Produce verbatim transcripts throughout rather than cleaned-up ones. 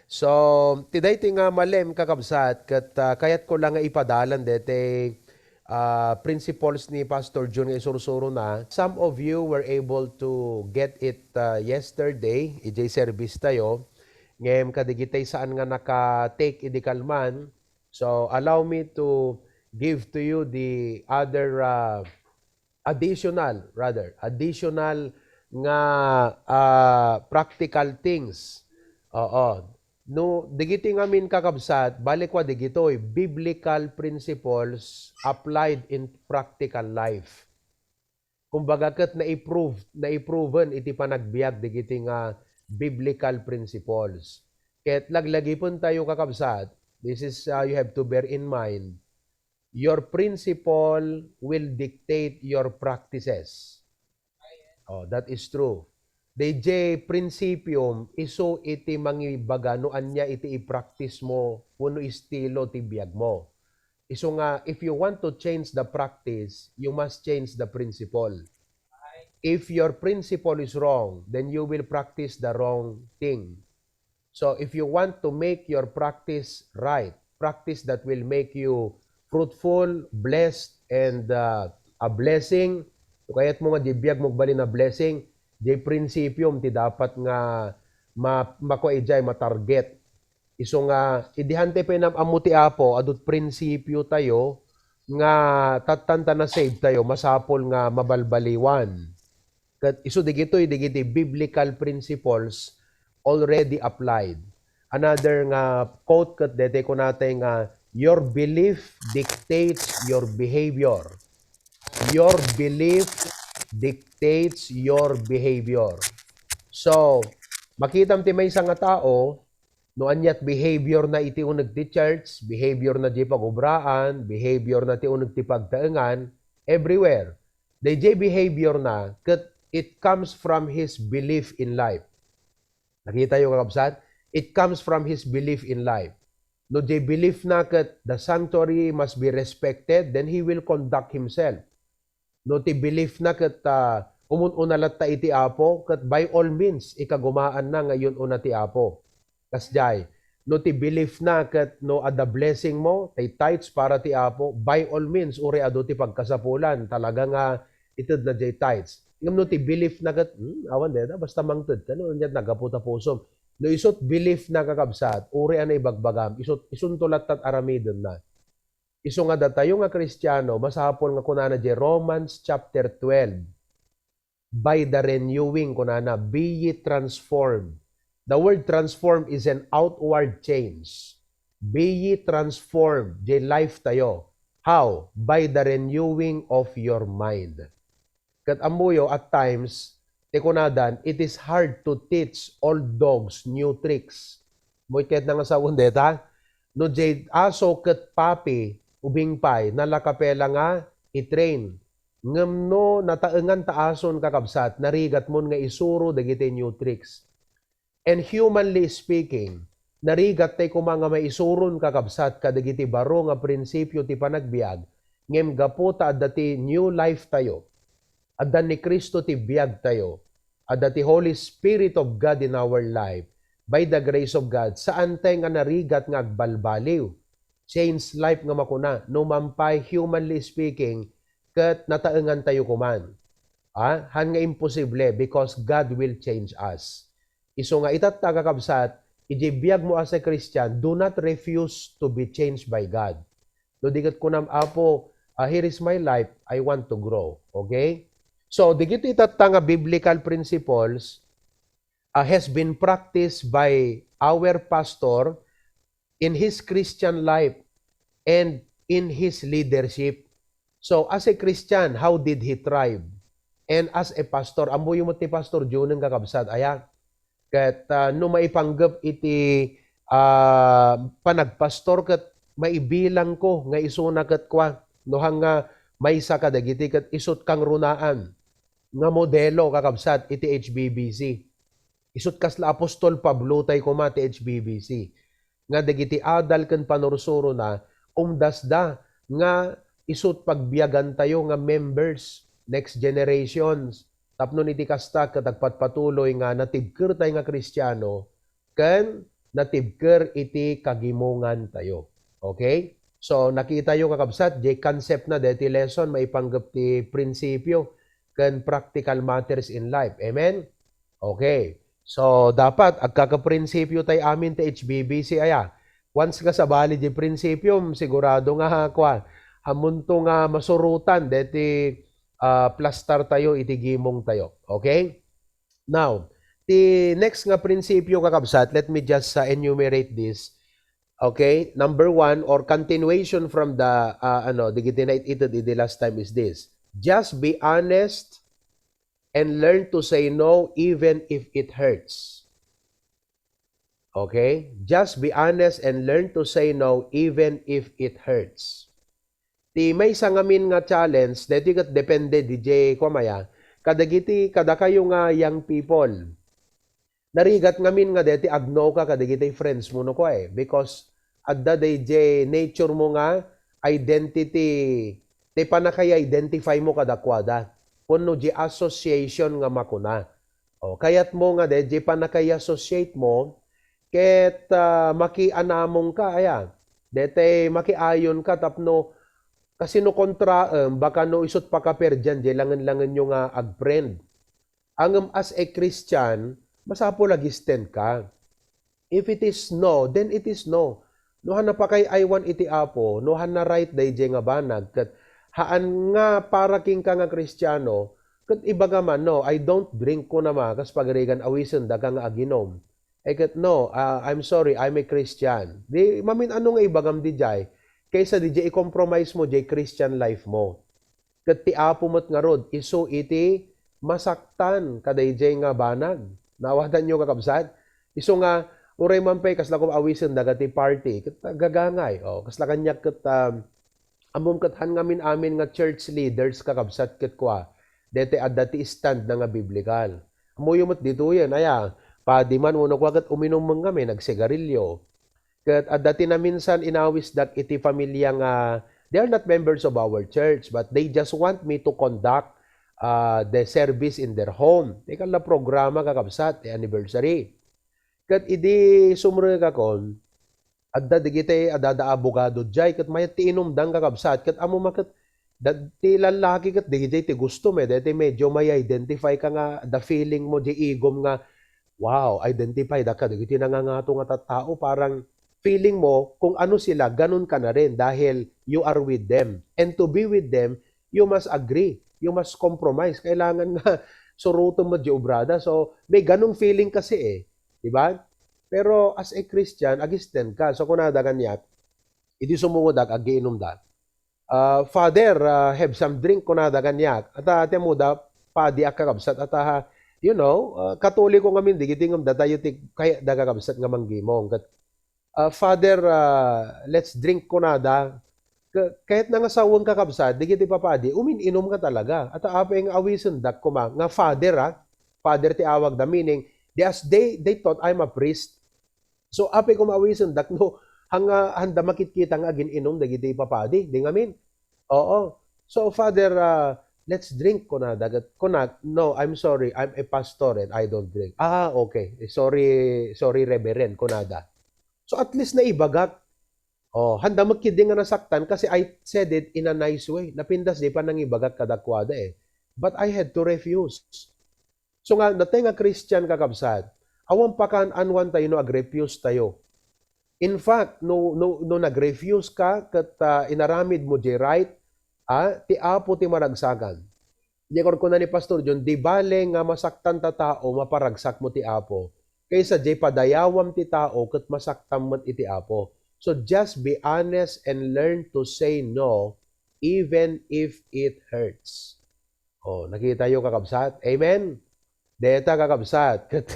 So, ti daytoy nga malem, kakabsat, ket, ah, kayatko lang nga ipadalan daytoy, ah, principles ni Pastor Jun nga isursurona. Some of you were able to get it, ah, yesterday, idiay service tayo. Ngem kadagiti saan nga naka-take idi kalman. So, allow me to give to you the other, ah, additional, rather, additional nga, ah, practical things. Oo. No, dagiti ngamin, kakabsat, balik wa dagitoy, biblical principles applied in practical life. Kumbaga, ket naiprove, naiproven iti panagbiag dagiti nga biblical principles. Ket laglagipen tayo, kakabsat, this is, ah, you have to bear in mind, your principle will dictate your practices. Oh, that is true. D J principium, isu iti mangibaga no ania iti i-practice mo wenno estilo ti biag mo. Isu nga, if you want to change the practice, you must change the principle. If your principle is wrong, then you will practice the wrong thing. So, if you want to make your practice right, practice that will make you fruitful, blessed, and, uh, a blessing, no kayat mo nga di biag mo agbalin a blessing, di principium ti dapat nga ma-, makua idiay, matarget. Isu nga, idi han ti pinam-ammo ti Apo, adut prinsipio tayo nga tattan ta na-save tayo, masapul nga mabalbaliwan. Ket isu digitoy, digiti biblical principles already applied. Another nga quote ket daytoy kunatay nga, "Your belief dictates your behavior." Your belief dictates your behavior. So, makitam ti maysa nga tao, no aniat behavior na iti uneg ti church, behavior na di pagubraan, behavior na ti uneg ti pagtaengan, everywhere. Dayjay behavior na, ket it comes from his belief in life. Nakitayo, kakabsat? It comes from his belief in life. No, jay belief na ket the sanctuary must be respected, then he will conduct himself. No, ti belief na ket, ah, umun-una latta iti Apo, ket by all means, ikagumaan na nga iyun-una ti Apo. Kasjay, no, ti belief na ket no adda blessing mo, tay tithes para ti Apo, by all means, uray adu ti pagkasapulan, talaga nga ited na jay tithes. Ngem no ti belief na ket, "Hmm, awan dayta, basta mangted ka, no, ket naggapu ta pusom." No isut belief na, kakabsat, uray a naibagbagam, isut, isunto lattat aramiden na. Isu nga datayo nga Kristiano, masapul nga kunana jay Romans chapter twelve, "By the renewing," kunana, "be ye transformed." The word transform is an outward change. "Be ye transformed," jay life tayo. How? By the renewing of your mind. Ket ammoyo, at times, ti kunadan, "It is hard to teach old dogs new tricks." Mo ket nangasawen deta? No jay aso ket papi, ubing pay, nalakapela nga i-train. Ngem no nataengan ta ason, kakabsat, narigatmon nga isuro dagiti new tricks. And humanly speaking, narigat tay koma nga maisuron, kakabsat, kadagiti baro nga prinsipio ti panagbiag, ngem gapu ta adda ti new life tayo, adda ni Cristo ti biag tayo, adda ti Holy Spirit of God in our life, by the grace of God, saan tay nga narigat nga agbalbaliw. Change life nga makuna, no man pay, humanly speaking, ket nataengan tayo koman. Ah, han nga imposible, because God will change us. Isu nga itatta, kakabsat, iti biag mo as a Christian, do not refuse to be changed by God. No, di ket kunam, "Apo, ah, here is my life, I want to grow." Okay? So, digiti itatta nga biblical principles, ah, has been practiced by our pastor in his Christian life and in his leadership. So, as a Christian, how did he thrive? And as a pastor, ammoyo met ni Pastor Juneng, kakabsat, aya? Ket, ah, no maipanggep iti, ah, panagpastor ket maibilangko nga isuna ket kua, no han nga maysa kadagiti ket isut kangrunaan nga modelo, kakabsat, iti H B B C. Isut kasla apostol Pablo tay koma ti H B B C, nga dagiti adal ken panursurona, umdasda nga isut pagbiagantayo nga members, next generations, tapno iti kasta, ket agpatpatuloy nga natibkertay nga Kristiano ken natibker iti kagimongan tayo. Okay? So, nakitayo, kakabsat, jay concept na deti lesson maipanggep ti prinsipio ken practical matters in life. Amen? Okay. So, dapat agkakaprinsipio tay amin ti H B B C aya. Once nga sabali di prinsipio, sigurado nga, kuan, ammonto nga masurotan deti, ah, plastar tayo iti gimong tayo. Okay? Now, ti next nga prinsipio, kakabsat, let me just, ah, enumerate this. Okay? Number one, or continuation from the, ah, ano, digiti naited idi last time is this. Just be honest and learn to say no even if it hurts. Okay? Just be honest and learn to say no even if it hurts. Ti maysa ngamin nga challenge, daytoy ket depende D J kuamaya, kadagiti, kadakayo nga young people. Narigat ngamin nga deti agno ka kadagiti friends mo no kua eh, because adda D J nature mo nga identity, ti pannakay-identify mo kadakuada. Wenno di association nga makuna. O, kayat mo nga dayjay pannakay-associate mo, ket, ah, makianamong ka, aya. Daytay makiayon ka tapno kasino kontraem, baka no isut pakaperdian, jay langen-langenyo nga agfriend. Ngem as a Christian, masapul a gisten ka. If it is no, then it is no. No han napakay-aywan iti Apo, no han na-right dayjay nga banag, ket haan nga para kenka nga Kristiano, ket ibaga man, "No, I don't drink," kuna ma, kas pagarigan, awisendaka nga aginom. Eh, ket, "No, ah, I'm sorry, I'm a Christian." Di, mamin-ano nga ibagam dijay, kaysa dijay i-compromise mo jay Christian life mo. Ket ti Apo met ngarud, isu iti masaktan kadayjay nga banag. Naawatanyo, kakabsat? Isu nga, uray man pay, kasla koma awisen dagiti party, ket gagangay. O, kasla kaniak ket, um, ammom ket han ngamin-amin nga church leaders, kakabsat, ket kua, daytay adda ti stand na nga biblikal. Ammoyo met ditoyen, aya, padi man wenno kua ket uminum ngamin, agsigarilyo. Ket adda ti naminsan inawisdak iti familia nga they are not members of our church, but they just want me to conduct, ah, the service in their home. Ti kalla programa, kakabsat, ti anniversary. Ket idi sumrekakon, adda digiti adda abogado jay, ket mayat ti inumdan, kakabsat, ket ammom a ket, da-, ti lallaki ket digiti ti gusto met, daytoy medyo mai-identify ka nga, the feeling mo, di igom nga, wow, identify da kadagiti nangangato nga tattao. Parang feeling mo, kung ano sila, ganun ka na rin dahil you are with them. And to be with them, you must agree. You must compromise. Kailangan nga suruton mo di obrada. So, may ganung feeling kasi eh. Di ba? Pero as a Christian, agisten ka. So, kunada kaniak, idi sumungod ak, agiinum da. Ah, "Father, ah, have some drink," kunada kaniak. Ata, ati mo da, padi a kakabsat, ata, you know, ah, Katoliko ngamin, digiti ngem datayo ti kayat da kakabsat nga manggimong. Ket, ah, "Father, ah, let's drink," kunada. Ka-, kayat na nga sawen, kakabsat, digiti papadi, umin-inum nga talaga. Ata, apay nga awisendak koma, nga father, ah, father ti awag da, meaning, they, as they, they thought I'm a priest. So, apay koma awisendak no, hanga, handa makitkita nga agin-inum dagiti papadi, di ngamin. Oo. So, "Father, ah, let's drink," kunada, ket kunak, "No, I'm sorry, I'm a pastor and I don't drink." "Ah, okay. Sorry, sorry, Reverend," kunada. So, at least naibagak. Oh, handa met ketdi nga nasaktan kasi I said it in a nice way. Napintas di panangibagak kadakuada eh. But I had to refuse. So nga, natay nga Christian, kakabsat, awan pakaan-anoan tayo no agrefuse tayo. In fact, no, no, no nagrefuse ka ket, ah, inaramid mo jay right, ah, ti Apo ti maragsakan. Di kunana ni Pastor John, di bale nga masaktan ta tao, maparagsak mo ti Apo. Kaysa jay padayawam ti tao ket masaktam met iti Apo. So just be honest and learn to say no even if it hurts. Oh, nakitayo, kakabsat? Amen? Deta, kakabsat. Ket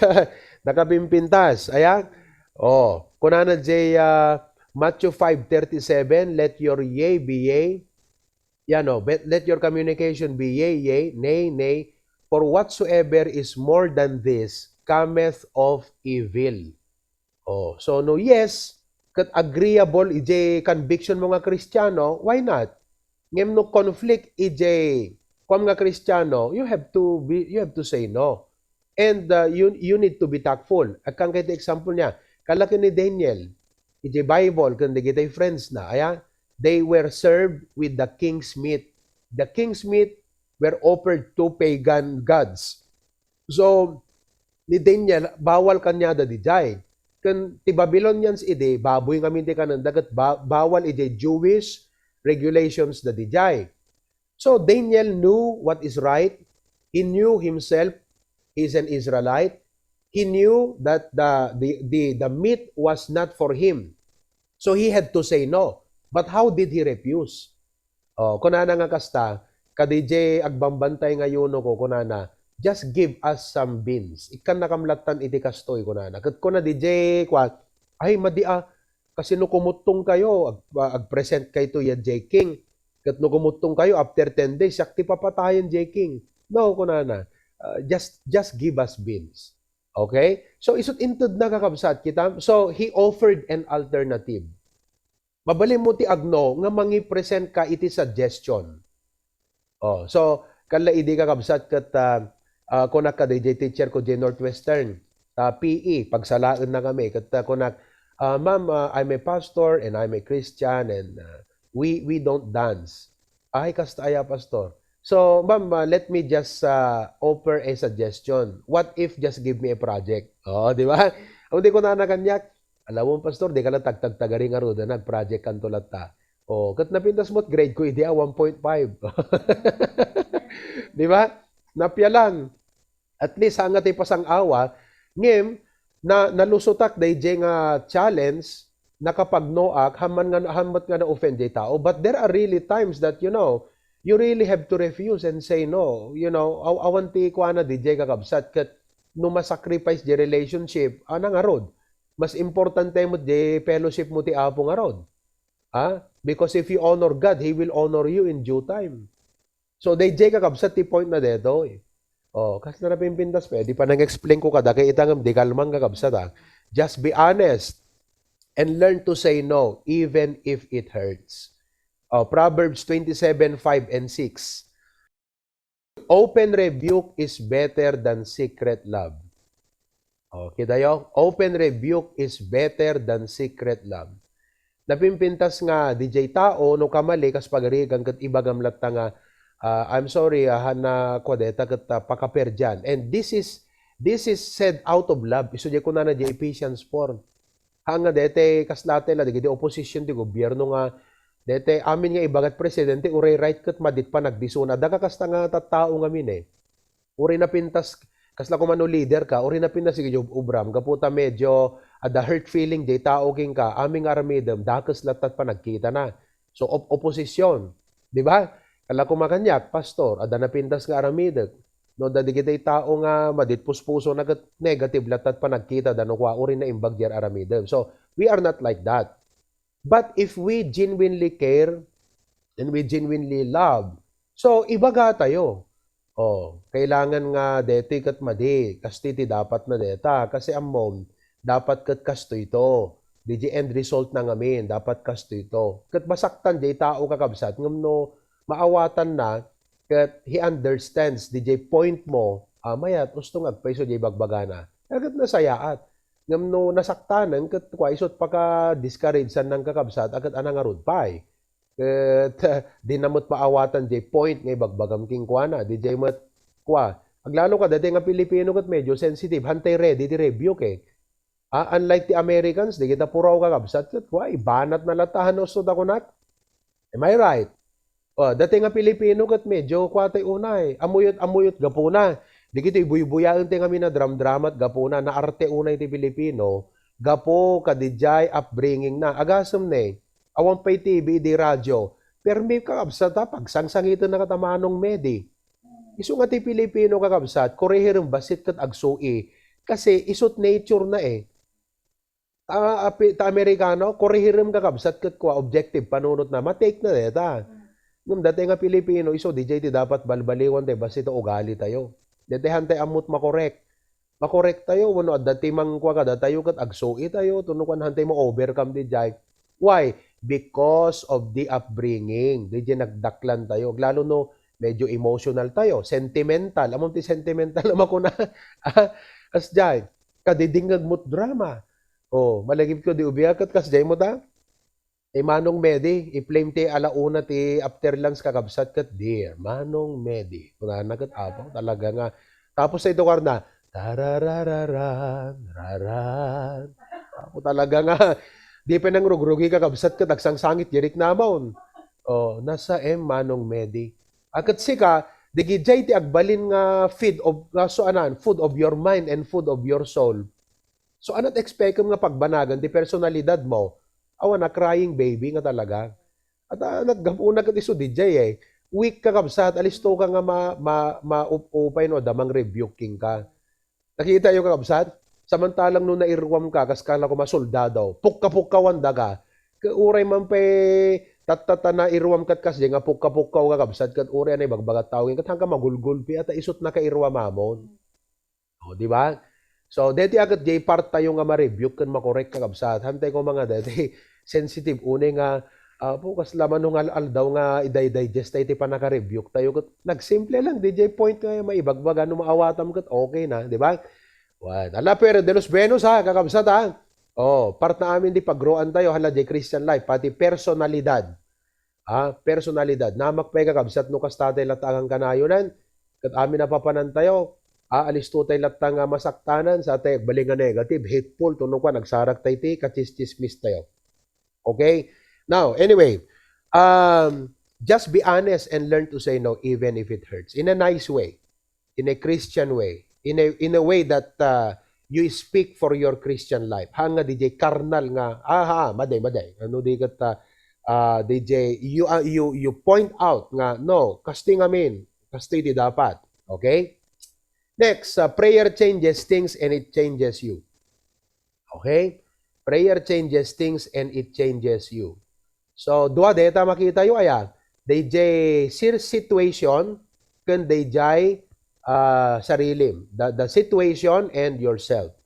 nakapimpintas. Aya? Oh, kunana jay, ah, Matthew five thirty-seven, "Let your yea be yea, yano, but let your communication be yea, yea, nay, nay, for whatsoever is more than this cometh of evil." Oh, so no yes, ket agreeable ijay conviction mo nga Kristiano, why not? Ngem no conflict ijay kuam nga Kristiano, you have to be, you have to say no. And, uh, you, you need to be tactful. Agkan kay ti example niya, Kala ken ni Daniel, iti Bible, ken dagiti friends na, aya, they were served with the king's meat. The king's meat were offered to pagan gods. So, ni Daniel, bawal kaniada dijay. Ken ti Babylonians idi, baboy ngamin ti kanenda, ket ba-, bawal ijay Jewish regulations da dijay. So, Daniel knew what is right. He knew himself, he's an Israelite. He knew that the, the, the, the meat was not for him. So, he had to say no. But how did he refuse? Oh, kunana nga kasta, kadijay agbambantay nga eunuko, kunana, "Just give us some beans." Ikkannakam lattan iti kastoy, kunana. Ket kuna dijay, kua, "Ay, madi a, kasino kumuttong kayo? Ag-, agpresent kayto yad jay king. Ket no kumuttong kayo, after ten days, siak ti papatayen jay king." "No," kunana, "uh, just, just give us beans." Okay? So, isut' intedna, kakabsat, kita? So, he offered an alternative. Mabalinmo ti agno nga mangipresent ka iti suggestion. Oh, so, kalla idi, kakabsat, ket, ah, ah, kunak kadaydiay teacher ko diay Northwestern, ah, P E, pagsalaenna kami, ket, ah, kunak, "Ah, ma'am, ah, I'm a pastor and I'm a Christian and, ah, we, we don't dance." "Ay, kasta aya, pastor." "So, ma'am, ah, let me just, ah, offer a suggestion. What if just give me a project?" Oh, di ba? Awan ti kunana kaniak, "Alam mo, pastor, di ka la tagtagtagari ngarud, ah, nag-project kanto latta." Oh, ket napintas met grade ko idi a one point five. Di ba? Napialan. At least, saan nga ti pasang-awa, ngem, na, nalusotak daydiay nga challenge, nakapagnoak, haan man nga, haan met nga na-offend diay tao. But there are really times that, you know, you really have to refuse and say no. You know, aw-, awan ti kuana diay, kakabsat, ket no masacrifice diay relationship, ah, nangarud. Mas importante met diay fellowship mo ti Apo ngarud. Ah? Because if you honor God, He will honor you in due time. So, daydiay, kakabsat, ti point na detoy. Oh, kas na napimpintas pa, di pa nang-explain ko kada kay ita ngem di kalman, kakabsat, ah. Just be honest and learn to say no, even if it hurts. Oh, Proverbs twenty-seven, five and six. "Open rebuke is better than secret love." Oh, kita yo? "Open rebuke is better than secret love." Napimpintas nga, diay tao, no kamali, kas pagarigan, ket ibagam latta nga, ah, "I'm sorry, ah, haan a kua dayta ket, ah, pakaperdian." And this is, this is said out of love. Isu diay kunana diay Ephesians four. Haan nga dayta, kasla ti la, dagiti opposition ti gobierno nga, dayta amin nga ibagat presidente, uray right ket madit panagdisuna. Adda kakasta nga tattao ngamin, eh. Uray napintas, kasla koma no leader ka, uray napintas iti ob-, obram, gapu ta medyo adda hurt feeling diay tao kenka, amin nga aramidem, dakes lattat panagkitana. So, op-, opposition, di ba? Kalla koma kaniak, pastor, adda napintas nga aramidek. No, adda dagiti tao nga madit puspusona ket negative lattat panagkitada no kua, uray naimbag diay aramidem. So, we are not like that. But if we genuinely care and we genuinely love, so, ibaga tayo. Oh, kailangan nga detoy ket madi, kastoy ti dapat na deta. Kasi ammom, dapat ket kastoy to. Diay end result na ngamin, dapat kastoy to. Ket masaktan diay tao, kakabsat, ngem no maawatan na, ket he understands diay point mo, ah, mayat, usto nga agpayso diay bagbagana. Ket nasayaat. Ngem no nasaktanen, ket kua, isut' paka-discourage-an nan, kakabsat, a ket anangarud pay. Ket, di na met maawatan diay point nga ibagbagam kenkuana. Diay met, kua, aglalo ka, dayta nga Pilipino ket medyo sensitive. Hantay ready ti rebuke, eh. Ah, unlike ti Americans, dagita puraw, kakabsat, ket kua, ibanat na latta, haan usto ta kunak. Am I right? Oh, dayta nga Pilipino ket medyo kua tay unay. Amuyot, amuyot gapuna. Dagitoy buybuyaen ti ngamin a dramdramat gapuna. Naarte unay ti Pilipino gapu kadiay upbringing na. Agasem ne, awan pay T V, idi radio. Permi, kakabsat, a, pagsangsangiten na ket a manong medi. Isu nga ti Pilipino, kakabsat, kurihirem bassit ket agsui. Kasi isut' nature na, eh. Ta, api-, ta Amerikano, kurihirem, kakabsat, ket kua, objective panunot na, ma-take na deta. Ngem dayta nga Pilipino, isu, diay ti dapat balbaliwan tayo, bassit ta ugali tayo. Dayta hantay ammot makorek. Makorek tayo, wenno adda ti mangkua kadatayo ket agsui tayo, tapno kuan hantay ma-overcome diay. Why? Because of the upbringing. Diay nagdaklan tayo. Aglalo no, medyo emotional tayo, sentimental. Ammom ti sentimental a makuna? Ah, kasdiay, kadidingngeg met drama. Oh, malagipko di ubia ket kasdiay mo ta? Ti Manong Medi, i-play ti ala una ti after lunch kakabsat ket, "Dear Manong Medi." Kunana ket, apo, talaga nga. Tapos sa ito karna, "Tararararan, raran." Apo, talaga nga. Di pa nang rugrugi kakabsat ket agsangsangit di riknamon. Oh, nasa M Manong Medi. Aket sika, digidiay ti agbalin nga feed of, nga so anan, food of your mind and food of your soul. So, anat expectem nga pagbanagan ti personalidad mo? Awan a crying baby nga talaga. At, ah, naggapu na ket isu didiay, eh. Weak ka, kabsat, alisto ka nga ma-, ma-, maup-upay no adda mang-rebuke kenka. Nakita yo, kakabsat? Samantalang no nairuam ka, kas kala ko masoldado, pukka-pukkawan da ka. Ke-, uray man pay tattata nairuam ket kasdiay nga pukka-pukkaw, kakabsat, ket uray a naibagbaga tao, ket hangka magulgulpi, at isut nakairuamamon. O, di ba? So, deti a ket diay part tayo nga ma-rebuke ken makorek, kakabsat. Hantay ko mga deti sensitive unay nga, apo, kasla manungal-aldaw nga i-digest tayo ti panaka-rebuke tayo. Ket nagsimple lang, diay point nga maibagbaga no maawatam ket okay na, di ba? Wen, ala, Pere de los Buenos, ha, kakabsat, ha? Oh, part na amin di paggrowan tayo, hala, diay Christian life, pati personalidad. Ah, personalidad. Namak pay, kakabsat, no kasta tay latta a kanayonan, ket amin a papanan tayo, ah, alisto tay latta nga masaktanan, sa tay agbalin nga negative, hateful, to no kua, nagsarak tay ti kachischismis tayo. Okay? Now, anyway, um, just be honest and learn to say no even if it hurts. In a nice way. In a Christian way, in a, in a way that, uh, you speak for your Christian life. Haan nga diay karnal nga, aha, maday, maday. Ano di ket, uh, uh, diay, you, uh, you, you point out nga, no, kastoy ngamin, kastoy di dapat. Okay? Next, uh, prayer changes things and it changes you. Okay? Prayer changes things and it changes you. So, dua deta makita yo aya. Diay si-, situation ken diay, ah, sarilim. The, the situation and yourself.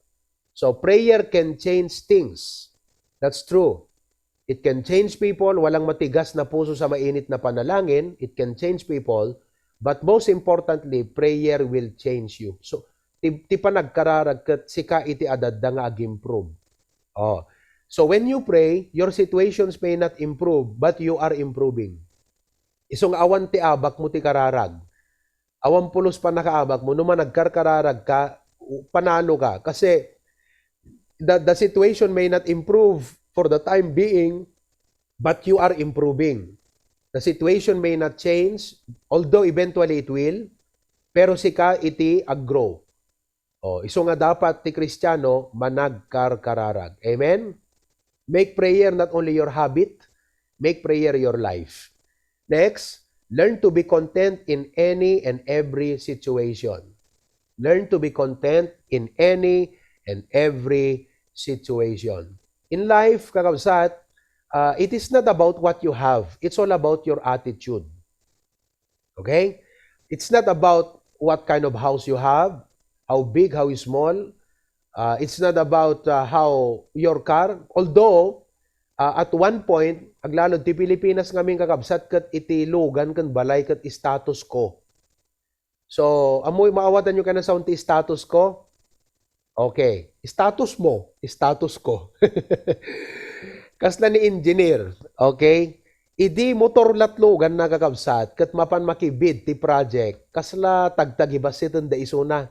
So, prayer can change things. That's true. It can change people. Walang matigas na puso sa mainit na panalangin. It can change people. But most importantly, prayer will change you. So, ti, ti panagkararag ket sika iti adda nga ag-improve. Oh. So when you pray, your situations may not improve, but you are improving. Isu nga awan ti abak mo ti kararag. Awan pulos pannakaabak mo, no managkarkararag ka, panalo ka. Kasi the, the situation may not improve for the time being, but you are improving. The situation may not change, although eventually it will, pero sika iti ag-grow. Oh, isu nga dapat ti Kristiano managkarkararag. Amen? Make prayer not only your habit, make prayer your life. Next, learn to be content in any and every situation. Learn to be content in any and every situation. In life, kakabsat, uh, it is not about what you have. It's all about your attitude. Okay? It's not about what kind of house you have, how big, how small. Uh, it's not about, uh, how your car. Although, uh, at one point, aglalud ti Pilipinas ngamin, kakabsat, ket iti lugan ken balay ket status quo. So, ammoy, maawatan yo kanasaon ti status quo? Okay. Status mo, status quo. Kasla ni engineer, okay? Idi motor latlugan na, kakabsat, ket mapan makibid ti project, kasla tagtagibasiten da isuna.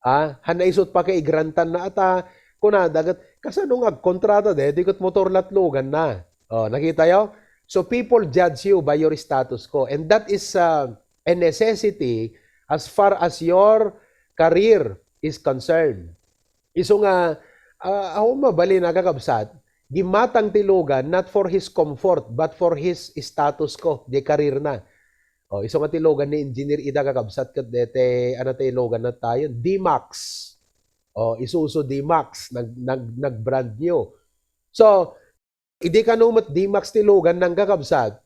Ah, han naisut pa kay igrantan na ata, kunada ket, "Kasano nga agkontrata daytoy ket motor latlugan na?" Oh, nakita yo? So people judge you by your status quo, and that is, uh, a necessity as far as your career is concerned. Isu nga, ah, awan mabalin a, kakabsat, gimmatang ti lugan not for his comfort but for his status quo, di career na. Oh, isu nga ti lugan ni Engineer Ida, kakabsat, ket dete, ano ti lugan na tayo? D-Max. Oh, Isuzu D-Max, nag-, nag-, nag-brand new. So, idi kano met D-Max ti lugan na, kakabsat,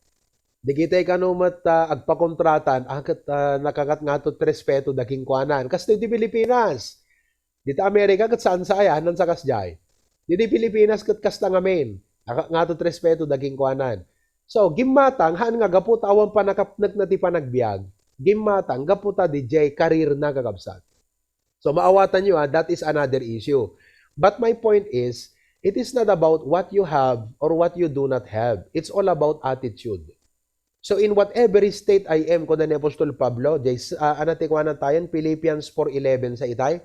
dagiti kano met, ah, agpakontratan, ah, ket, ah, nakakat-ngato ti respeto da kenkuanan. Kastoy ti Pilipinas. Dita Amerika ket saan sa aya, hanan sa kasdiay. Didi Pilipinas ket kasta ngamin. Naka-, ngato ti respeto da kenkuanan. So, gimmatang, haan nga gapu ta awan pannakapnekna ti panagbiag. Gimmatang, gapu ta diay career na, kakabsat. So, maawatan yo, ah, that is another issue. But my point is, It is not about what you have or what you do not have. It's all about attitude. So in whatever state I am, kuna ni Apostol Pablo, jay, ah, ano ti kuana tayan, Philippians four eleven sa itay?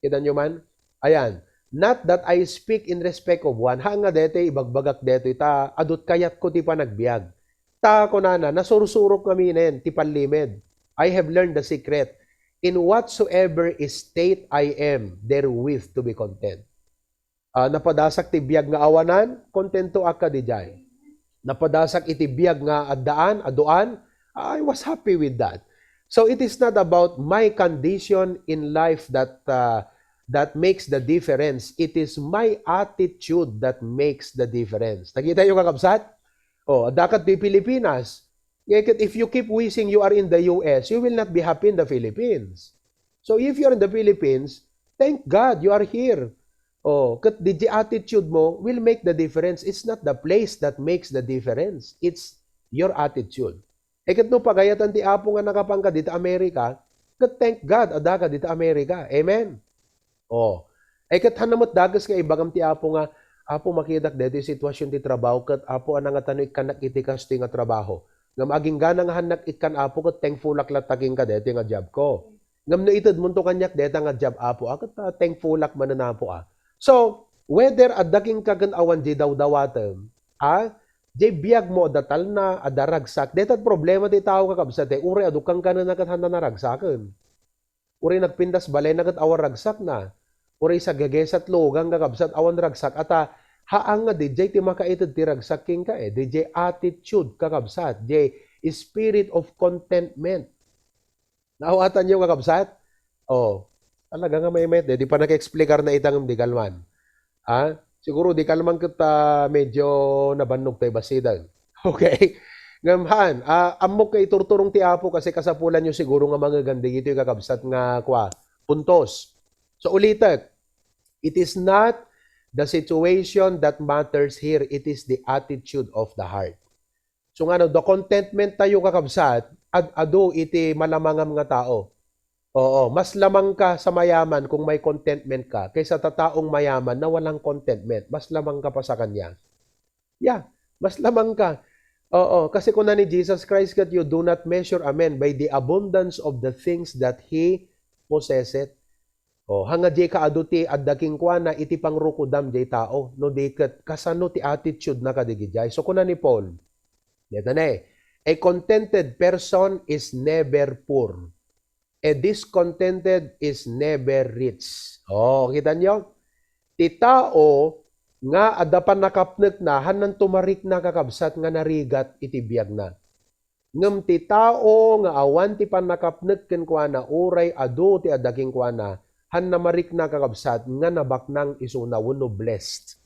Kita nyo man? Ayan. "Not that I speak in respect of one." Ha nga dete, ibagbagak dete, ta adut kayatko ti panagbiag. Ta kunana, nasursurok ngaminen ti panlimed. "I have learned the secret. In whatsoever state I am, therewith to be content." Ah, napadasak ti biag nga awanan, kontento ak kadi jay. Napadasak iti biag nga addaan, aduan, I was happy with that. So it is not about my condition in life that, ah, that makes the difference. It is my attitude that makes the difference. Nakita niyo, kakabsat? Oh, adda kad ti Pilipinas. Nga ket if you keep wishing you are in the U S, you will not be happy in the Philippines. So if you are in the Philippines, thank God you are here. Oh, ket di attitude mo will make the difference. It's not the place that makes the difference. It's your attitude. E ket no pagayatan ti Apo nga nakapanka dita Amerika, ket thank God, adda ka dita Amerika. Amen? Oh. E ket hanna met dakes nga ibagam ti Apo nga, "Apo, makitak daytoy sitwasyon ti trabaho ket, Apo, a nangatano ikkannak iti kastoy nga trabaho. Ngem aginggana nga hannak ikkan, Apo, ket thankful ak latta kenka daytoy nga job ko. Ngem no itedmonto kaniak dayta nga job, Apo, a, ket, ah, thankful ak manen, Apo, a." So, whether adda kenka ken awan jay dawdawatem, a, jay biag mo adda talna, adda ragsak, dayta problema ti tao, kakabsat, e, uray adu kenka ket hanna naragsaken. Uray nagpintas balayna ket awan ragsakna. Uray saggegesat lugan, kakabsat, awan ragsak. Ata, haan nga diay ti makaited ti ragsak kenka, e. Diay attitude, kakabsat. Diay spirit of contentment. Naawatan niyo, kakabsat? Oh, talaga nga maymayat, e. Di pa naka-explicar na ita ngem di kalman. Ah, siguro di kalman ket, ah, medyo nabannog tay bassit. Okay? Ngem haan, ah, ammok nga iturturong ti Apo kasi kasapulan yo siguro nga mangegan dagitoy kakabsat nga kua, puntos. So, ulitek, it is not the situation that matters here, it is the attitude of the heart. So, nga no, the contentment tayo, kakabsat, ad-adu iti malamangam nga tao. Oo, mas lamang ka sa mayaman kung may contentment ka kaysa ta taong mayaman na walang contentment. Mas lamang ka pa sa kanya. Yeah, mas lamang ka. Oo, kasi kuna ni Jesus Christ ket, "You do not measure a man by the abundance of the things that he possesseth." O, haan nga diay kaadu ti adda kenkuana iti pangrukodam diay tao, no di ket kasano ti attitude na kadagidiay. So, kuna ni Paul, deta ne, "A contented person is never poor. A discontented is never rich." O, kita niyo? Ti tao nga adda pannakapnekna, haanna marikna, kakabsat, nga narigat iti biagna. Ngem ti tao nga awan ti pannakapnek kenkuana uray adu ti adda kenkuana, haanna marikna, kakabsat, nga nabaknang isuna wenno blessed.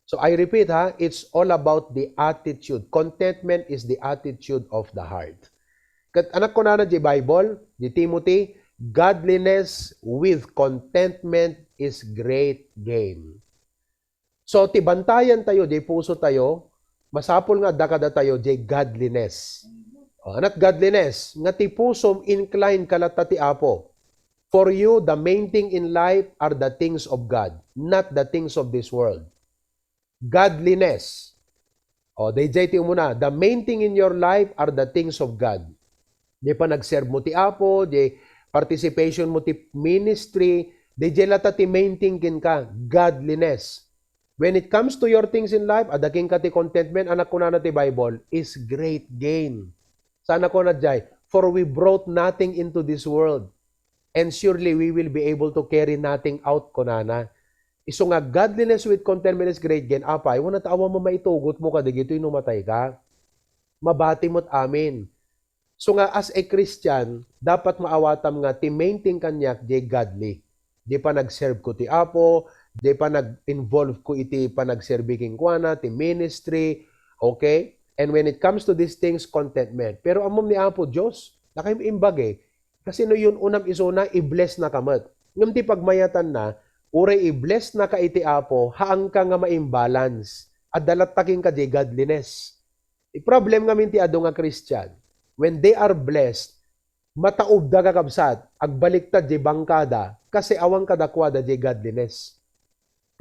So I repeat, ha, it's all about the attitude. Contentment is the attitude of the heart. Ket ania kunana diay Bible, diay Timothy, "Godliness with contentment is great gain." So, ti bantayan tayo, diay puso tayo, masapul nga adda kadatayo, diay godliness. O, ania ti godliness? Nga ti pusom incline ka latta ti Apo. For you, the main thing in life are the things of God, not the things of this world. Godliness. O, daydiay ti umuna, the main thing in your life are the things of God. Diay panagserbi mo ti Apo, diay participation mo ti ministry, daydiay latta ti main thing kenka, godliness. When it comes to your things in life, adda kenka ti contentment, ania kunana ti Bible, is great gain. Saan a kuna diay, "For we brought nothing into this world, and surely we will be able to carry nothing out," kunana. Isu nga, "Godliness with contentment is great gain." Apay, wenno ta awan maitugot mo kadagitoy no matay ka. Mabati met amin. So nga, as a Christian, dapat maawatam nga ti main thing kaniak, diay godly. Diay panagserbi ko ti Apo, diay panag-involve ko iti panagserbi kenkuana, ti ministry, okay? And when it comes to these things, contentment. Pero ammom ni Apo Dios, nakaimbag, e. Kasi no yun unam isuna, i-bless na ka met. Ngem ti pagmayatanna, uray i-bless na ka iti Apo, haanka nga ma-imbalance. Adda latta kenka diay godliness. Ti problem ngamin ti adu nga Christian, when they are blessed, mataubda, kakabsat, agbaliktad diay bangkada, kasi awan kadakuada diay godliness.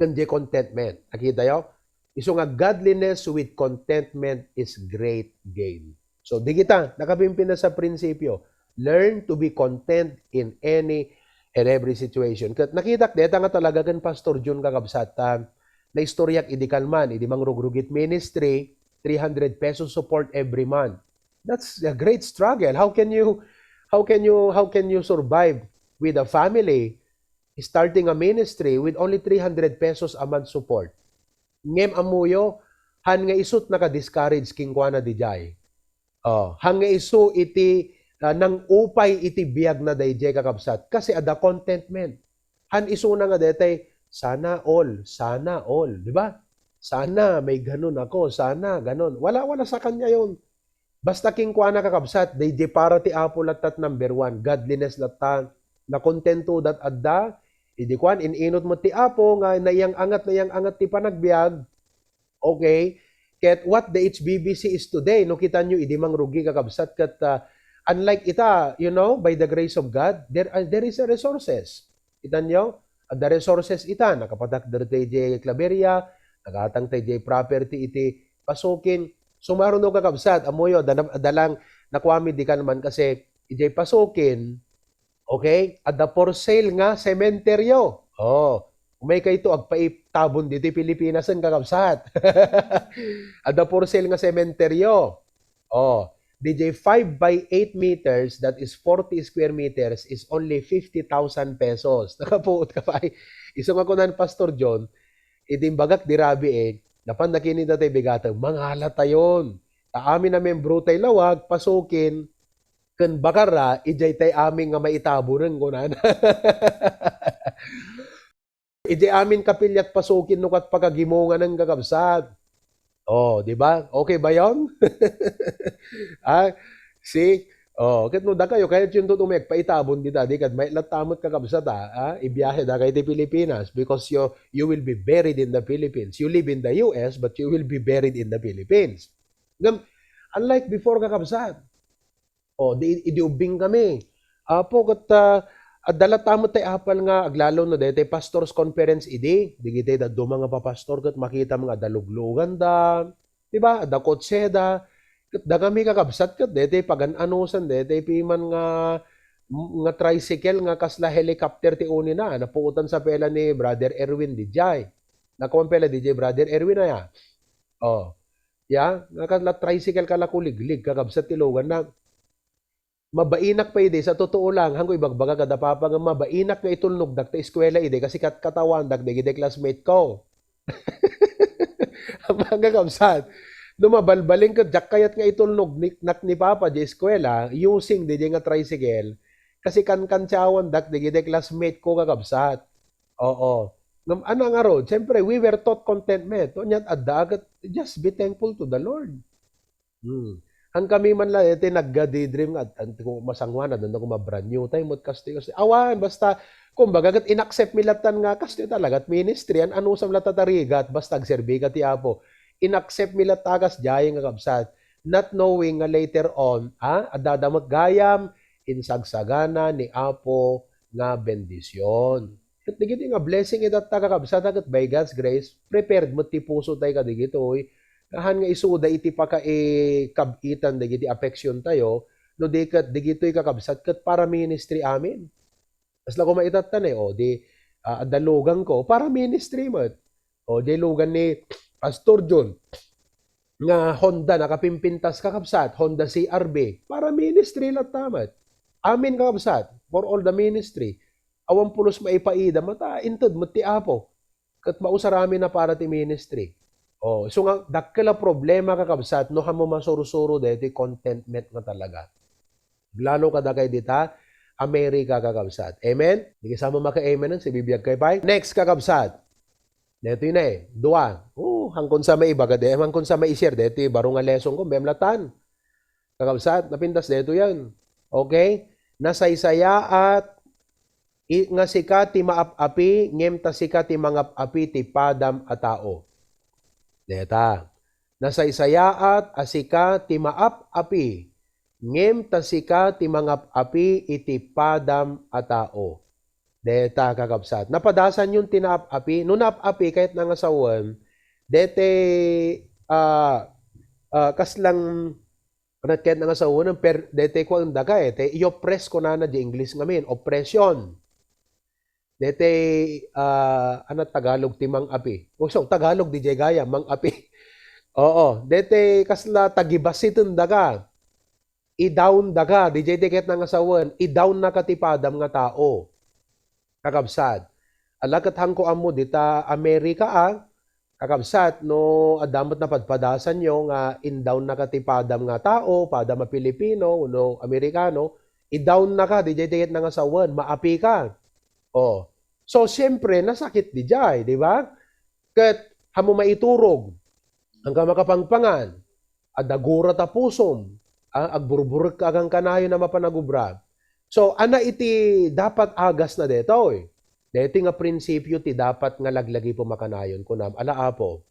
Ken diay contentment. Nakitayo? Isu nga godliness with contentment is great gain. So, di kita nakapimpintas sa prinsipyo. Learn to be content in any and every situation. Ket nakitak deta nga talaga ken Pastor Jun, kakabsat, ta naistoryak idi kalman, idi mangrugrugit ministry, three hundred pesos support every month. That's a great struggle. How can you, how can you, how can you survive with a family starting a ministry with only three hundred pesos a month support? Ngem ammoyo, han nga isut naka-discourage kenkuana diay. Oh, han nga isu iti, ah, nangupay iti biagna daydiay, kakabsat, kasi adda contentment. Han isuna nga detay, "Sana all, sana all," di ba? "Sana may ganun ako, sana ganun." Wala, wala sa kanya yun. Basta kenkuana, kakabsat, daydiay para ti Apo latta ti number one. Godliness latta. Nakontento dat adda. Idi kuan, in-inut met ti Apo nga naiyang-angat, naiyang-angat ti panagbiag. Okay? Ket what the H B B C is today, no, kitanyo, idi mangrugi, kakabsat, ket, ah, unlike ita, you know, by the grace of God, there are, there is a resources. Kitanyo? Adda resources ita, nakapatakder tay diay Claveria, nagatang tay diay property iti Pasukin. Sumaruno, kakabsat, ammoyo, adda, adda lang nakuami di kalman kasi idiay Pasukin, okay? Adda for sale nga sementeryo. Oh, umay kayto, agpaitabon ditoy Pilipinas, kakabsat. Adda for sale nga sementeryo. Oh, didiay five by eight meters, that is forty square meters, is only fifty thousand pesos. Nakapuot ka pa. Isu nga kunan Pastor John, idi imbagak di rabii, eh, napan nakinita tay bigatem, mangalatayon. Ta amin a membro tay lawag, Pasukin, ken Bacarra, idiay tay amin nga maitabonen, kunana. Idiay amin kapiliat Pasukin no ket pakagimonganen, kakabsat. Oh, di ba? Okay ba yon? Ah, see? Oh, ket no dakayo, kayatyo 'to, tumekpa itabon dita, di kad maitlatta met, kakabsat, ah, ah, ibiyahe dakayo ti Pilipinas because you, you will be buried in the Philippines. You live in the U S, but you will be buried in the Philippines. Ngem, unlike before, kakabsat, oh, di, idi ubbing kami. Apo, ket, ah, adda latta met tay apal nga aglalo no daytoy pastors conference idi, dagiti dadduma nga papastor ket makitam nga adda lugluganda, di ba? Adda kotseda. Ket dakami, kakabsat, ket daytoy pagan-anusan, daytoy piman nga, nga tricycle nga kasla helicopter ti unina, napuotan sa pela ni Brother Erwin didiay. Nakuan pela didiay Brother Erwin aya. Oh. Ya, nga kasla tricycle, kala kuliglig, kakabsat, ti luganna. Mabainak pay idi, sa totoo lang, hanko ibagbaga kada papa nga mabainak nga itulnogdak ta eskwela idi, kasi kat-, katawandak dagiti classmate ko. Mga kakabsat, no mabalbalin ket diak kayat nga itulnog ni, nak ni papa di eskwela, using di, di nga tricycle, kasi kankantiawandak dagiti classmate ko, kakabsat. Oo. Ngem, ana ngarud, siyempre, we were taught contentment. Oniat adda ket, just be thankful to the Lord. Hmm. Hankami man la, iti nagga-daydream nga, an-, ko masanguan, adda ko ma-brand new tayo, mo kastoy, kastoy. Awan, basta, kumbaga, ket in-accept mi latan nga, kastoy talaga, at ministry, an-, anusam la tatarigat, basta agserbi ka ti Apo. In-accept mi lata kas diay nga kabsat, not knowing nga later on, ah, adda da met gayam, insagsagana ni Apo nga bendision. Ket dagiti nga blessing itatta, kakabsat, ket by God's grace, prepared met ti puso tayo kadigitoy. Kahan nga isuda iti pakaikab-itan dagiti affection tayo, no di ket dagitoy, kakabsat, ket para ministry amin. Kasla koma itatta ne, o, di, ah, adda lugan ko, para ministry met. O, di lugan ni Pastor John, nga Honda nakapimpintas, kakabsat, Honda C R V, para ministry latta met. Amin, kakabsat, for all the ministry. Awan pulos maipaida, mata, inted met ti Apo. Ket mausar amin a para ti ministry. O, isu nga, dakkel a problema, kakabsat, no hammo masursuro daytoy contentment nga talaga. Lalo kadakay dita America, kakabsat. Amen? Di kasama maka-amen, si bibiag kay pay. Next, kakabsat. Daytoy na eh. Dua. Oh, hangkon sa maibaga de, hangkon sa mai-share, daytoy baro nga lesson ko, mem latan. Kakabsat, napintas daytoy yan. Okay? Nasaysayaat i-, nga sika ti maap-api, ngem ta sika ti mangap-api ti padam a tao. Deta. Nasaysayaat a sika ti maap-api, ngem ta sika ti mangap-api iti padam a tao. Deta, kakabsat. Napadasanyon ti naap-api. No naap-api, kayatna nga sawen, dete, ah, ah, kaslang, kayatna nga sawen, per, dete kuan daka, eh, te, i-oppress kunana di English ngamin, oppression. Dete, ah, ano Tagalog ti mang-api? O, so, Tagalog di jay gaya, mang-api. Oo, dete kasla tagibasiten daka. I-down daka, di jay ti kayatna nga sawen, i-down naka ti padam nga tao. Kakabsat. Ala ket hanko ammo dita Amerika, ah. Kakabsat, no adda met napadpadasanyo nga in-down naka ti padam nga tao, padam a Pilipino, wenno Amerikano, i-down naka, di jay ti kayatna nga sawen, maapi ka. Oh. So, siyempre, nasakit di jay, di ba? Ket, hamo maiturog, angka makapangpangan, adda gura ta pusom, ah, agburburek ka agangkanayon a mapan agubra. So, ana iti dapat agasna detoy. Deti nga prinsipio ti dapat nga laglagipem a kanayon. Kunam, ala Apo,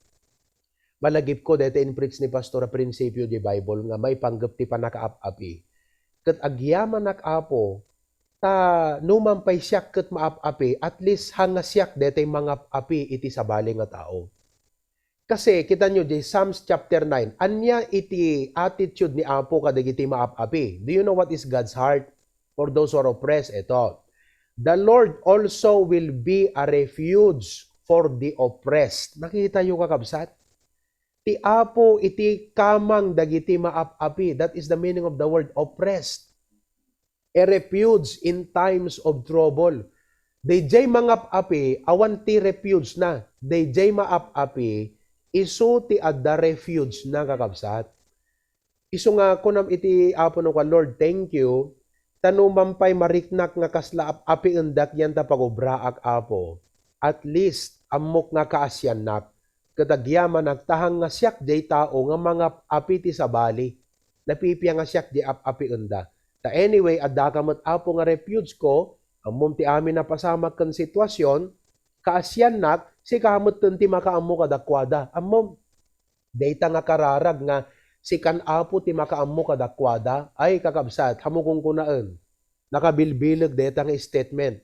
malagipko deti in-preach ni Pastor a prinsipio di Bible nga maipanggep ti pannakaap-api. Ket agyamanak, Apo, ta numan pay siak ket maap-api, at least hanga siak deti mangap-api iti sabali nga tao. Kasi, kitanyo, di Psalms chapter nine, ania iti attitude ni Apo kadagiti maap-api? Do you know what is God's heart for those who are oppressed? Ito, "The Lord also will be a refuge for the oppressed." Nakitayo, kakabsat? Ti Apo iti kamang dagiti maap-api. That is the meaning of the word oppressed. A refuge in times of trouble. Dayjay mangap-api, awan ti refuge na. Dayjay maap-api, isu ti adda refuge na, kakabsat. Isu nga kunam iti Apo no ka, "Lord, thank you. Ta numan pay mariknak nga kasla ap-apiendak yan ta pagubraak, Apo. At least, ammok nga kaasiannak. Ket agyamanak, ta hanga siak jay tao nga mangap-api ti sabali. Napipia nga siak jay ap-apienda. Ta anyway, addaka met, Apo, nga refuge ko, ammom ti amin a pasamak ken situasion, kaasiannak, sika metten ti makaammo kadakuada. Ammom, dayta nga kararag nga sikan, Apo, ti makaammo kadakuada." Ay, kakabsat, hamo kunkunaen. Nakabilbileg dayta nga statement.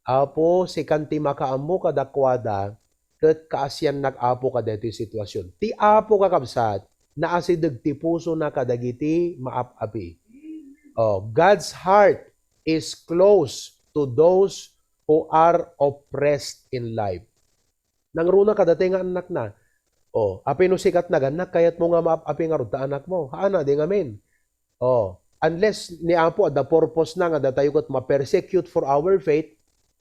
Apo, sikan ti makaammo kadakuada, ket kaasiannak, Apo, kadaytoy situasion. Ti Apo, kakabsat, naasideg ti pusona kadagiti maap-api. Oh, God's heart is close to those who are oppressed in life. Nangruna kadata nga annakna. Oh, apay no sika ti nagannak, kayatmo nga maap-api ngarud ta anakmo? Haana, di ngamin. Oh, unless ni Apo adda purpose na nga datayo ket ma-persecute for our faith,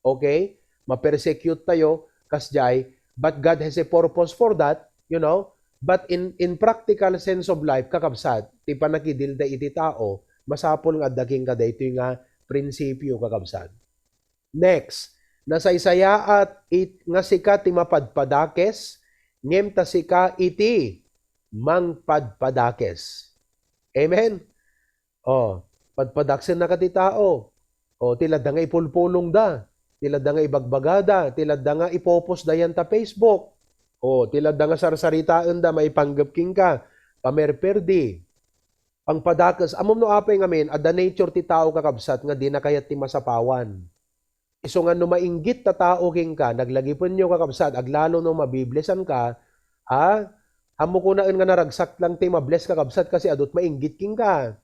okay? Ma-persecute tayo, kasjay, but God has a purpose for that, you know? But in, in practical sense of life, kakabsat, ti pannakidilda iti tao, masapul nga adda kenka daytoy nga prinsipio, kakabsat. Next, nasaysayaat it-, nga sika ti mapadpadakes, ngem ta sika iti mangpadpadakes. Amen? Oh, padpadaksennaka ti tao. Oh, ti ladda nga ipulpulongda, ti ladda nga ibagbagada, ti ladda nga ipopostda yan ta Facebook. Oh, ti ladda nga sarsaritaenda maipanggep kenka, pamerperdi. Pangpadakes, ammom no apay ngamin, adda nature ti tao, kakabsat, nga dina kayat ti masapawan. Isu nga no mainggit ta tao kenka, naglagipenyo, kakabsat, aglalo no mabi-blessanka, ha? Ammo kunaen nga naragsak lang ti ma-bless, kakabsat, kasi adut mainggit kenka.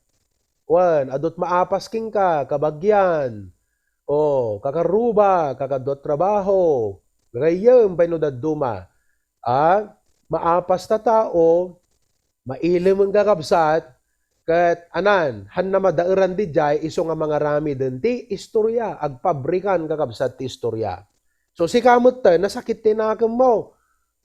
Wen, adut maapas kenka, kabagian. O, kakaruba, kakadua trabaho. Gayyem pay no dadduma. A, maapas ta tao, mailemen, kakabsat, ket anan, hanna madaeran didiay isu nga mangaramiden ti istorya, agpabrikan, kakabsat, ti istorya. So, sika metten, nasakit ti nakemmo.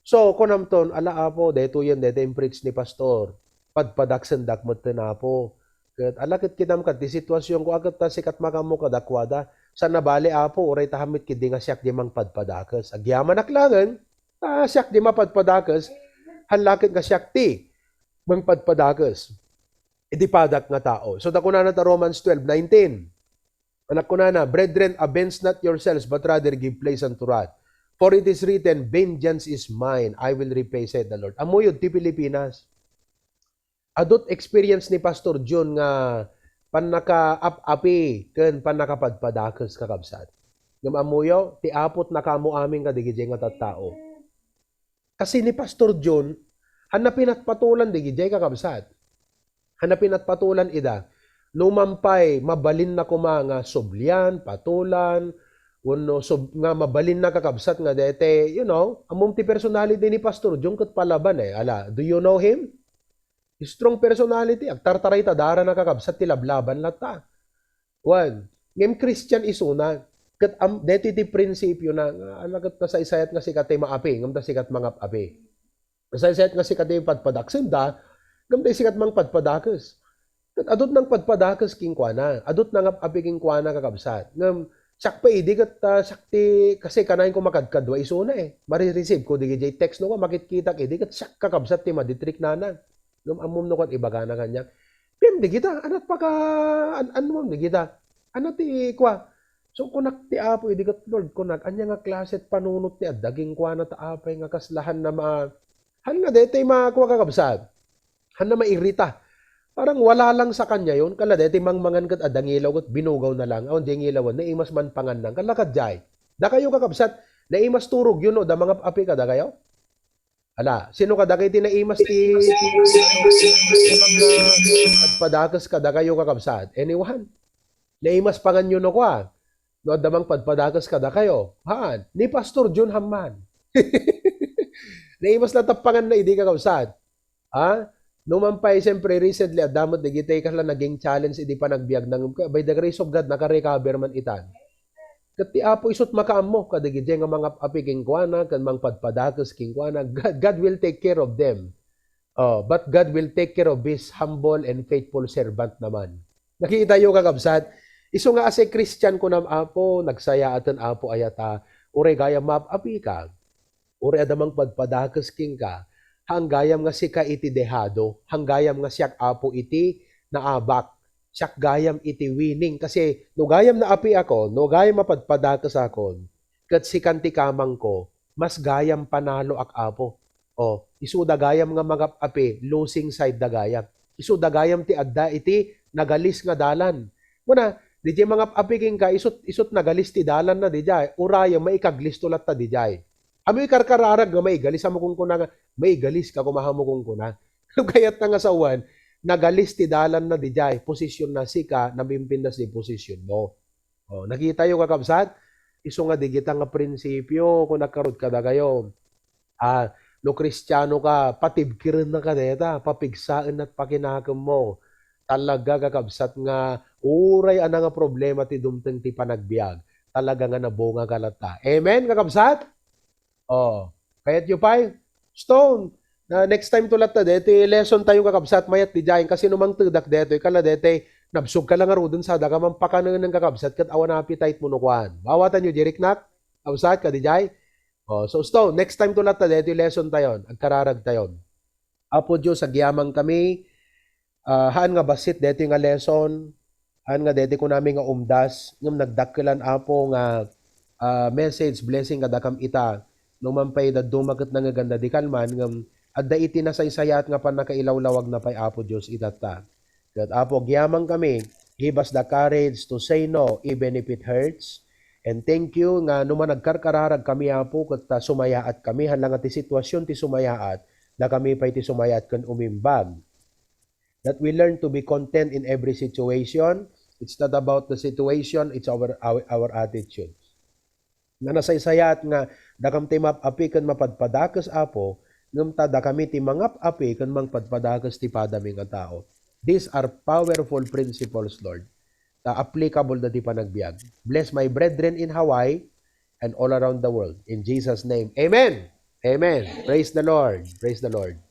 So, kunamton, "Ala, Apo, daytoyen, daytoy in-preach ni Pastor. Padpadaksendak metten, Apo. Ket ala ket kitam ket ti situasionko a ket ta sikat makaammo kadakuada. Saan a bale, Apo, uray ta hammit ketdi nga siak di mangpadpadakes. Agyamanak laengen, ta siak di mapadpadakes, haan la ket nga siak ti mangpadpadakes iti padak nga tao." So, ta kunana ta Romans twelve nineteen. Anak kunana, "Brethren, avenge not yourselves, but rather give place unto wrath. For it is written, 'Vengeance is mine, I will repay,' said the Lord." Ammuyod ti Pilipinas. Adut experience ni Pastor Jun nga pannakaap-api ken pannakapadpadakes, kakabsat. Ngem ammoyo, ti Apo ti nakaammo amin kadagiti nga tattao. Kasi ni Pastor John, hanna pinatpatulan dagiti kakabsat. Hanna pinatpatulan ida. Numan pay, mabalinna koma nga sublian, patulan, wenno sub-, nga mabalinna kakabsat nga dete, you know, ammom ti personality ni Pastor John ket palaban eh. Ala, do you know him? Strong personality, agtartaray ta dara na kakabsat ti lablaban latta. Wen, ngem Christian isuna, ket am-, deti ti prinsipio na, nga ala ket nasaysayat nga sika ti maapi, ngem ta sika ti mangap-api. Nasaysayat nga sika ti padpadaksenda, ngem ta sika ti mangpadpadakes. Ket adut nangpadpadakes kenkuana, adut nangap-api kenkuana kakabsat. Ngem siak pay idi ket, ah, siak ti, kasi kanayon ko makadkadua isuna eh. Marireceive ko dagiti text no, makitkitak idi ket siak kakabsat ti maditriknana. Ngem ammom no ket ibagana kaniak, "Pim, di kita, anat paka, an-, anmom di kita? Anat ti kua?" So, kunak ti Apo, idi ket, "Lord," kunak, "ania nga klase ti panunot ti adda kenkuana ta apay nga kasla hanna ma-, han nga daytoy makua kakabsat? Hanna mairita." Parang wala lang sa kanya yun. Kala daytoy mangmangan ket adda ngilaw ket binugaw na lang. Awan di ngilawan, naimas man panganna. Kala kadiay. Dakayo kakabsat, naimas turogyo no, da mangap-api kadakayo? Ala, sino kadakayo ti naimas ti, ti, ti, padpadakes kadakayo kakabsat? Anyone? Naimas panganyo no kua? No adda mangpadpadakes kadakayo? Haan, ni Pastor John Hamman. Naimas na tappangan na idi kakabsat. Ha? Numan pay, siyempre, recently, adda met dagiti kasla naging challenge idi panagbiag na ngem, by the grace of God, naka-recover man itan. Ket ti Apo isut makaammo kadagiti nga mangap-api kenkuana ken mangpadpadakes kenkuana. God, God will take care of them. Oh, but God will take care of His humble and faithful servant naman. Nakitayo, kakabsat? Isu nga as a Christian, kunam, Apo, nagsayaaten, Apo, ayata, uray gayam maap-api ka. Uray adda mangpadpadakes kenka, hanggayam nga sika iti dehado, hanggayam nga siak, Apo, iti naabak, siak gayam iti winning. Kasi no gayam naapiakon, no gayam mapadpadakesakon, ket sikan ti kamangko, mas gayam panaloak, Apo. O, isuda gayam nga mangap-api, losing side da gayam. Isuda gayam ti adda iti nagalis nga dalan. Kuna, diay mangap-api kenka, isut, isut nagalis ti dalanna diay. Urayem, maikaglisto latta diay. Amoy karkararag nga maigalis, ammo kunkuna nga, "Maigalis ka, kumaha mo kunkuna." Kayat na nga sawan, nagalis ti dalanna diay, posisyon na sika, napimpindas di posisyon mo. Oh, nakitayo, kakabsat? Isu nga digita nga prinsipio, kunak karud kadakayo. Ah, no Kristiano ka, patibkiren na kadeta, papigsaen na pakinakem mo. Talaga, kakabsat, nga uray ana nga problema ti dumteng ti panagbiag, talaga nga nabunga ka latta. Amen, kakabsat? Oh, kayatyo pay? Stone. Na next time to latta detoy lesson tayo, kakabsat, mayat diay. Kasi no mangtedak detoy, kala detoy, nabsog ka lang ngaruden, sada ka man pakanenen, kakabsat, ket awan appetite mo no kuan. Maawatan yo, Jeriknak? Kabsat, ka diay? Oh, so, Stone, next time to latta detoy lesson tayon. Agkararag tayon. Apo Dios, agyaman kami, ah, haan nga bassit detoy nga lesson, haan nga detoy kunami nga umdas, ngem nagdakkelan, Apo, nga, ah, message, blessing kadakam ita. Numan pay dadduma ket nangeganda di kalman, ngem adda iti nasaysayaat nga pannakailawlawagna pay, Apo Dios, itatta. Ket, Apo, agyaman kami, give us the courage to say no even if it hurts. And thank you nga numan agkarkararag kami, Apo, ket, ah, sumayaat kami, haan la nga ti sitwasyon ti sumayaat, dakami pay ti sumayaat ken umimbag. That we learn to be content in every situation. It's not about the situation, it's our, our, our attitude. Nga nasaysayaat nga dakam ti map-api ken mapadpadakes, Apo, ngem ta dakami ti mangap-api ken mangpadpadakes ti padami nga tao. These are powerful principles, Lord. Ta applicable da ti panagbiag. Bless my brethren in Hawaii and all around the world. In Jesus' name, amen. Amen. Praise the Lord. Praise the Lord.